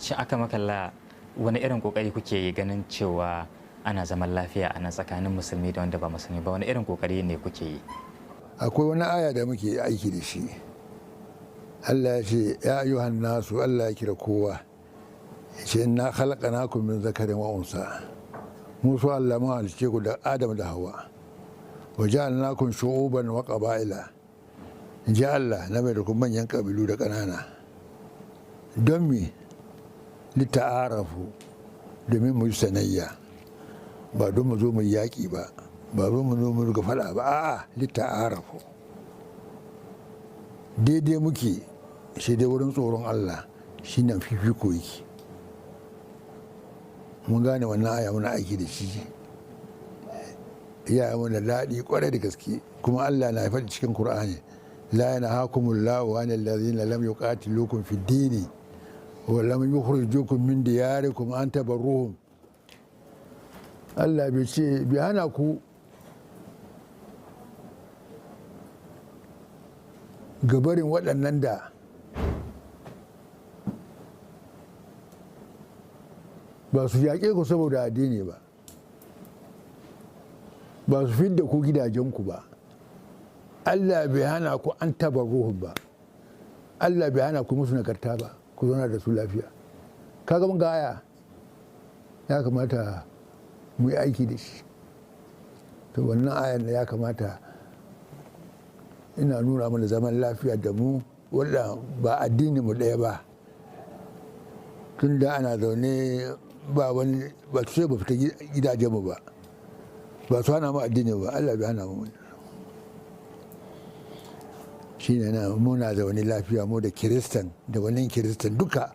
Shi aka makalla, wani irin kokari kuke yi ganin cewa ana zaman lafiya a nan tsakanin musulmi da wanda ba musulmi ba? Wani irin kokari ne kuke yi? Akwai wani aya da muke aiki da shi. Allah ya ce ya ayyuhan nasu, Allah ya kira kowa ya ce inna khalaqnakum min zakarin wa unsa. Mu su Allah mun halicce ku da Adam da Hawa. Wa ja'alnakum shu'uban wa qaba'ila. In ji Allah na mai da ku manyan kabilu da ƙanana. Don me? Lita'arafu, domin mu yi sanayya, ba don mu zo mu yi yaƙi ba, ba don mu zo mu riga faɗa ba, a'a, lita'arafu. Daidai muke, shi dai wurin tsoron Allah shi nan fifiko yake. Mun gane wannan aya, muna aiki da shi, ya yi mana daɗi kwarai da gaske. Kuma Allah na faɗi cikin Kur'ani, la yanhakumullahu anil ladzina lam yuqatilukum fid dini wa lam yukhrijukum min diyarikum an tabarruhum. Allah bai ce bai hana ku gabarin waɗannan da ba su yaƙe ku saboda addini ba, ba su fidda ku gidajenku ba. Allah bai hana ku an tabarruhum ba, Allah bai hana ku musu nagarta ba, ku zauna da su lafiya. Kaga mun ga aya, ya kamata mu yi aiki da shi. To wannan ayan ya kamata ina nuna mana zaman lafiya da mu wanda ba addini mu ɗaya ba. Tun da ana zaune ba wani ba su sai ba fita gidajenmu ba, ba su hana mu addini ba, Allah bai hana mu. Shi ne na muna zaune lafiya mu da kiristan da wani kiristan duka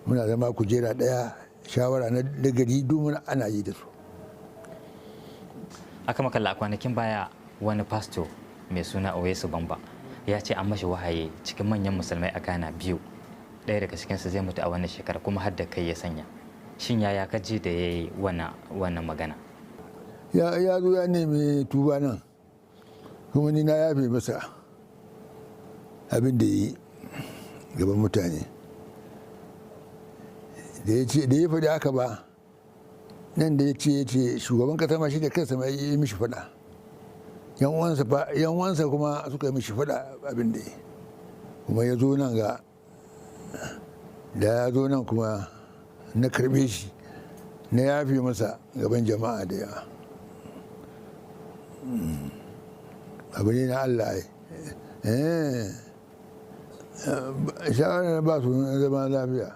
muna zama kujera ɗaya, shawara na gari duk muna ana yi da su. Aka makalla, a kwanakin baya wani pasto mai suna Oyesu Bamba ya ce an mashi wahayi cikin manyan musulmai a Ghana biyu, ɗaya daga cikinsu zai mutu a wannan shekara, kuma har da kai ya sanya. Shin yaya ka ji da ya yi wannan magana? Ya zo ya nemi tuba nan, kuma ni na yafe masa abin da yi gaban mutane. Da ya ce da ya faɗi haka ba nan da ya ce shugaban kasa ma shi da kansa ma ya yi mishi faɗa, yan uwansa kuma suka yi mishi faɗa abin da yi. Kuma ya zo nan ga da ya zo nan kuma na karɓe shi, na yafe masa gaban jama'a da yawa. Abu ne na Allah ai. Shawarar ba su zama lafiya.